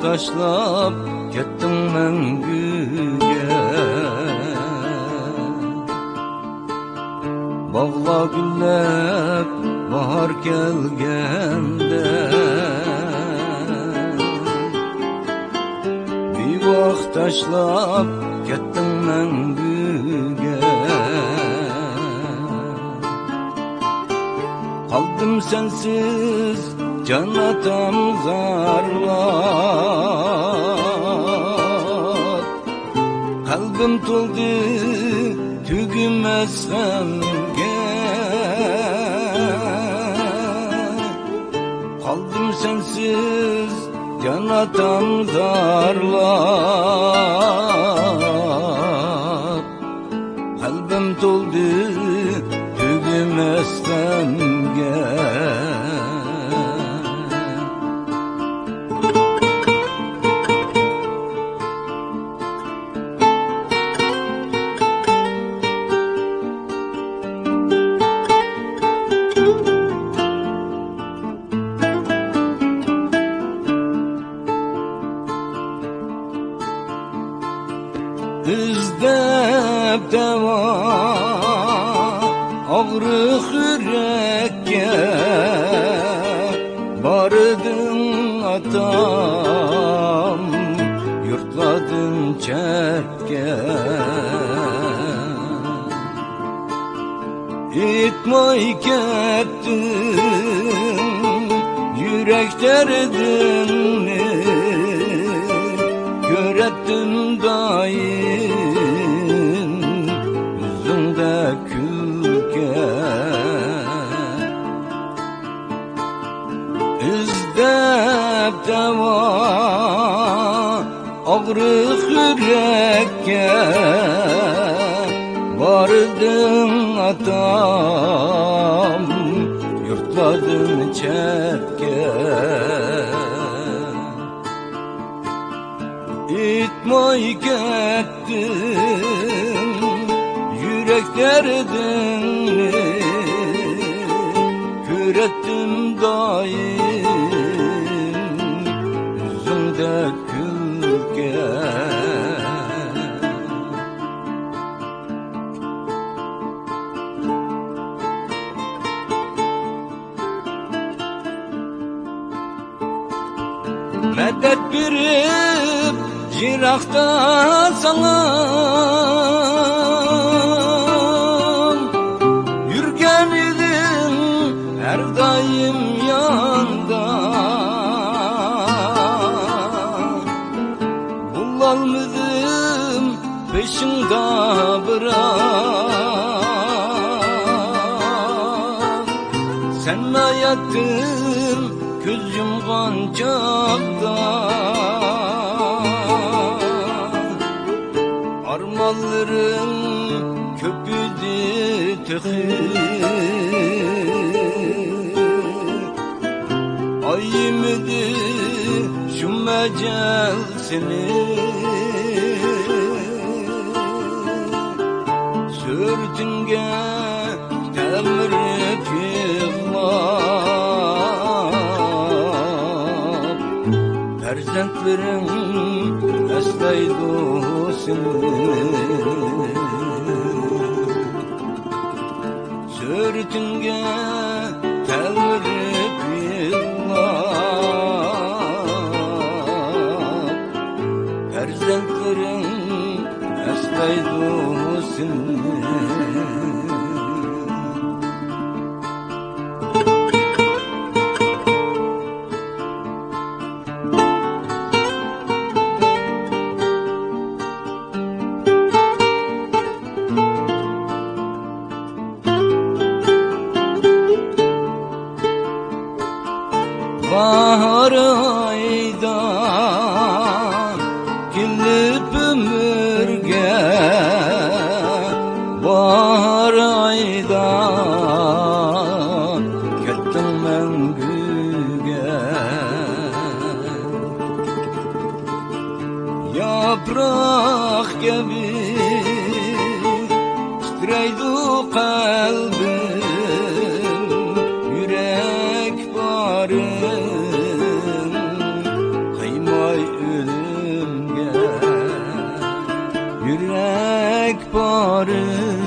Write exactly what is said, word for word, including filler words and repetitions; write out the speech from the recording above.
تاشلاپ كەتتىڭ مەڭگۈگە. باغلار گۈللەپ باھار كەلگەندە، بىۋاق تاشلاپ كەتتىڭ مەڭگۈگە. قالدىم سەنسىز جان ئاتام زارلاپ، قەلبىم تولدى تۈگىمەس غەمگە. قالدىم سەنسىز جان ئاتام زارلاپ، قەلبىم تولدى تۈگىمەس غەمگە. ئىزدەپ داۋا ئاغرىق يۈرەككە، باردىڭ ئاتام يۇرتلاردىن چەتكە. ئېيتماي كەتتىڭ يۈرەك دەردىمنى، كۆرەتتىم دائىم يۈزۈڭدە كۈلكە. ئىزدەپ داۋا ئاغرىق يۈرەككە، باردىڭ ئاتام يۇرتلاردىن چەتكە. ئېيتماي كەتتىڭ يۈرەك دەردىڭنى، كۆرەتتىم دائىم يۈزۈڭدە كۈلكە. مەدەت بېرىپ يىراقتا ساڭا يۈرگەن ئىدىم ھەر دائىم ياندا. بولالمىدىم بېشىڭدا بىراق، سەن ھاياتتىن كۆز يۇمغان چاغدا. ئارمانلىرىم كۆپ ئىدى تېخى، ئايىمىدى شۇ مەجەل سېنى. سۈرىتىڭگە تەلمۈرۈپ يىغلاپ، پەرزەنتلىرىڭ ئەسلەيدۇ سېنى. سۈرىتىڭگە تەلمۈرۈپ يىغلاپ، پەرزەنتلىرىڭ ئەسلەيدۇ سېنى. باھار ئايدا كېلىپ ئۆمۈرگە، باھار ئايدا كەتتىڭ مەڭگۈگە. ياپراق كەبى تىترەيدۇ قەلبىم، يۈرەك بارىم قىيما بارىپ